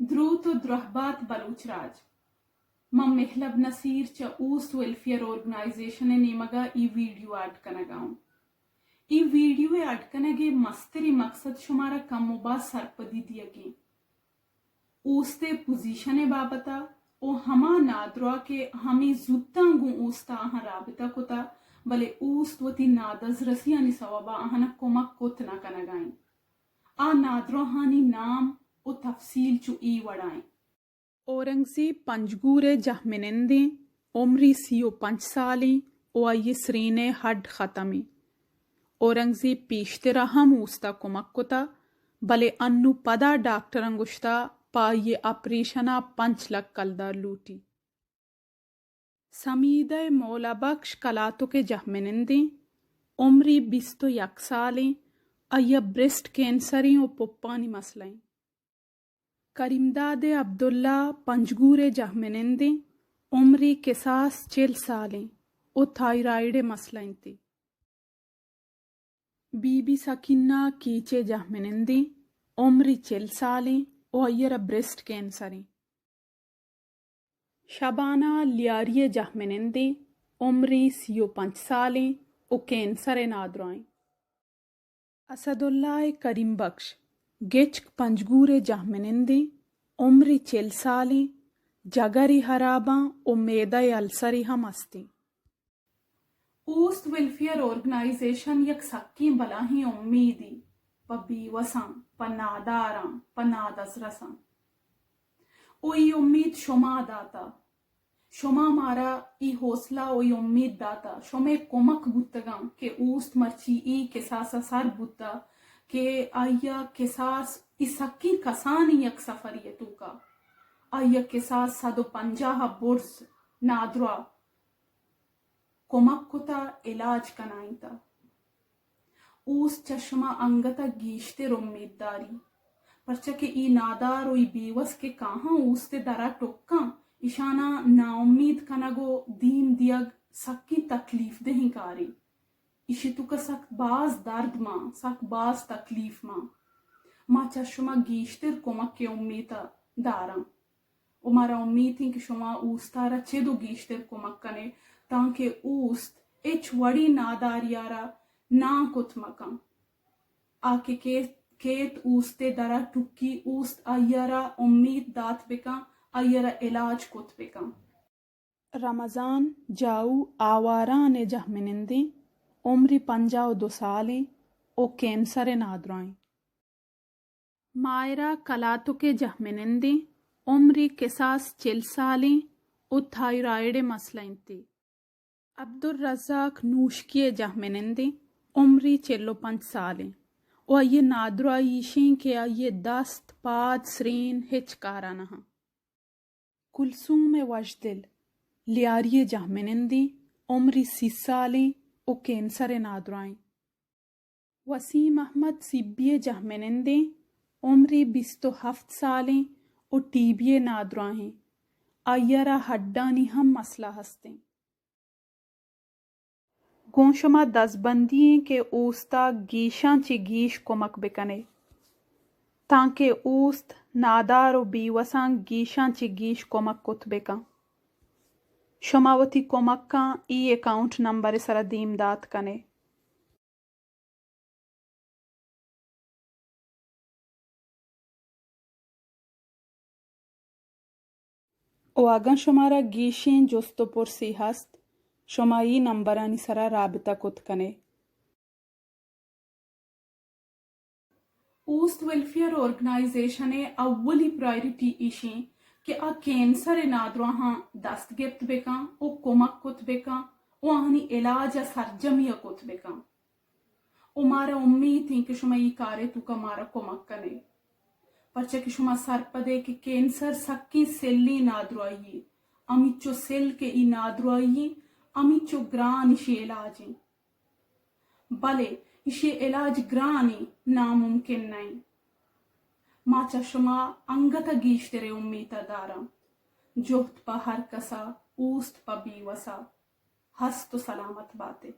دروت ءُ درہبات بلوچ راج۔ من مہلب نصیر چہ اوست ویلفیئر آرگنائزیشن ءِ نیمگ ءَ اے ویڈیو اڈ کنگ ءَ اوں۔ اے ویڈیو ءِ اڈ کنگ ءِ مستریں مقصد شمارا کم ءُ باز سرپدی دیگ ایں۔ اوست ءِ پوزیشن ءِ بابت ءَ ءُ ہما نادراہ کہ ہمے زوتاں گوں اوست ءَ آہاں رابطہ کتہ، بلے اوست وتی نادزرسیانی سوب ءَ آہاں کمک کت نہ کنگ ءَ اِنت۔ آ نادراہانی نام ءُ تفصیل چو اے وڑ ءَ اِنت۔ اورنگزیب پنجگور ءِ جہمنندیں، عمری سی ءُ پنچ سالیں ءُ آئی ءِ سرین ءِ ہڈ ختم ایں۔ اورنگزیب پیشتر ءَ ہم اوست ءَ کمک کتہ، بلے انوں پدا ڈاکٹراں گوشتہ پہ آئی ءِ آپریشن ءَ پنچ لکھ کلدار لوٹی۔ سمیدہ ءِ مولا بخش کلاتک ءِ جہمنندیں، عمری بیست ءُ یک سالیں، آئی ءَ بریسٹ کینسریں ءُ پپانی مسئلہ ایں۔ کریم داد ءِ عبداللہ پنجگور ءِ جہمنندیں، عمری کساس چل سالیں ءُ تھائرائیڈ ءِ مسئلہ اِنت۔ بی بی سکینہ کیچ ءِ جہمنندیں، عمری چل سالیں ءُ آئی ءَ را بریسٹ کینسریں۔ شبانہ لیاری ءِ جہمنندیں، عمری سی ءُ پنچ سالیں ءُ کینسر ءِ نادراہیں۔ اسداللہ ءِ کریم بخش گچک پنجگور ءِ جہمنندیں، عمری چل سالیں، جگر ءِ ہراباں ءُ معدہ ءِ السرے ہم استیں۔ اوست ویلفیئر آرگنائزیشن یک سکیں بلاہیں امیدے پہ بیوساں، پہ ناداراں، پہ نادزرساں۔ ءُ اے امید شما داتہ۔ شما مارا اے حوصلہ ءُ اے امید داتہ۔ شمئے کمک بوتگاں کہ اوست مرچی اے کساس ءَ سر بوتہ کہ آئی ءَ کساس اے سکیں کسانیں یک سفرے ءِ توکا۔ آئی ءَ کساس سد ءُ پنجاہ ءَ برز نادراہ کمک کتہ، علاج کنائینتہ۔ اوست چہ شما انگت ءَ گیشتر امیت داری، پرچا کہ اے نادار ءُ اے بیوس کہ کاہاں اوست ءِ در ءَ ٹکاں، ایشاناں ناامید کنگ ءُ دیم دیگ سکیں تکلیف دہیں کارے۔ ایشی توکا سک باز درد مان، سک باز تکلیف مان۔ ما چہ شما گیشتر کمک ءِ امیت ءَ داراں۔ ءُ مارا امیت ایں کہ شما اوست ءَ را چد ءُ گیشتر کمک کن ئے، تانکہ اوست ہچ وڑیں ناداری ءَ را ناں کت مہ کن۔ آ کہ کیت، کیت اوست ءِ در ءَ ٹکی، اوست آئی ءَ را امیت دات بہ کن، آئی ءَ را علاج کت بہ کن۔ رمضان جاؤ آواران ءِ جہمنندیں، عمری پنجاہ ءُ دو سالیں ءُ کینسر ءِ نادراہیں۔ ماہرہ کلاتک ءِ جہمنندیں، عمری کساس چل سالیں ءُ تھائرائیڈ ءِ مسئلہ اِنت۔ عبدالرزاق نوشکی ءِ جہمنندیں، عمری چل ءُ پنچ سالیں ءُ آئی ءِ نادراہی ایشیں کہ آئی ءِ دست، پاد، سرین ہچ کار ءَ نہ اَنت۔ کلثوم ءِ وشدل لیاری ءِ جہمنندیں، عمری سی سالیں ءُ کینسر ءِ نادراہیں۔ وسیم احمد سبی ءِ جہمنندیں، عمری بیست ءُ ہفت سالیں ءُ ٹی بی ءِ نادراہیں۔ آئی ءَ را ہڈانی ہم مسئلہ ہستیں۔ گوں شما دزبندی ایں کہ اوست ءَ گیشاں چہ گیش کمک بہ کن ئے، تانکہ اوست نادار ءُ بیوساں گیشاں چہ گیش کمک کت بہ کن۔ شما وتی کمکاں اے اکاؤنٹ نمبر ءِ سرا دیم دات کن ئے۔ ءُ اگاں شمارا گیشیں جست ءُ پرسے ہست، شما اے نمبرانی سرا رابطہ کت کن ئے۔ اوست ویلفیئر آرگنائزیشن ءِ اولی پرائرٹی ایشیں کہ آ کینسر ءِ نادراہاں دست گپت بہ کن ءُ کمک کت بہ کن ءُ آہانی علاج ءَ سرجمی ءَ کت بہ کن۔ ءُ مارا امیت ایں کہ شما اے کار ءِ توکا مارا کمک کن ئے، پرچا کہ شما سرپد ئے کہ کینسر سکیں سلیں نادراہی یے، ہمینچو سل کہ اے نادراہی ایں، ہمینچو گران ایشی علاج ایں۔ بلے ایشی علاج گران ایں، ناممکن نہ ایں۔ ما چہ شما انگت ءَ گیشتریں امیت ءَ داراں۔ جہد پہ ہر کس ءَ، اوست پہ بیوس ءَ۔ ہست ءُ سلامت بات ئے۔